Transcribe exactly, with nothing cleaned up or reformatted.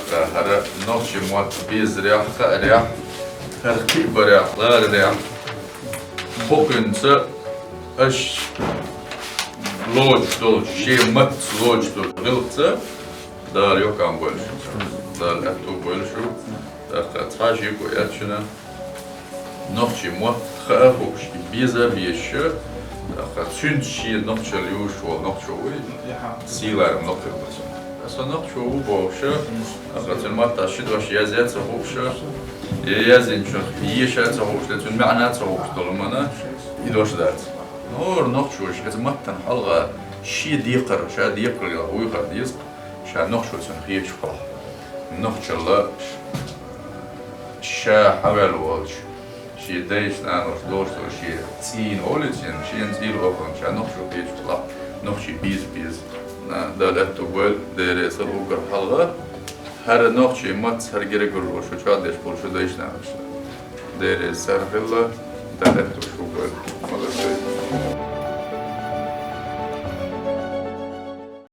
ХӀара нохчийн мотт безарехь, хаарехь, хӀара кхиъ барехь, ларарехь, бокъонца аша лоцуш долчу, шен маттаца лоцуш долчу гӀиллакхца Дала йоккха къам бойла шуна. Дала аьтту бойла шу. ТӀаккха цхьа шеко яц шуна. Нохчийн мотт хаа а хууш, и беза а безаш, тӀаккха цуьнца шен нохчалла юуш волу нохчо вуй, сийлахь нохчо ву аса. Аса нохчо ву бохуш, тӀаккха цуьнан маттахь ши дош язъян а ца хууш, я язйинчух еша а ца хууш, я цуьнан маьӀна а ца хууш долу хӀуманна и дош дац. ХӀора нохчоша иза маттана хьалха шен декхар, ша декхарехь вуй хаа деза, ша нохчо санна хеташ хилахь. Нохчалла ша хьаваьлла волчу шен дайша, наноша долуш долу шен цӀийнан олуьйтина, шена цӀийла оханна ша нохчо хеташ хилахь, нохчий беза беза. На, Дала аьтту бойла, Деле ца лугар хьалха, хӀара нохчийн маттаца хӀара гергарло шу чӀагӀдеш болчу дайша, наноша. Деле царна хилла, Дала аьтту шу бойла. Молодцы.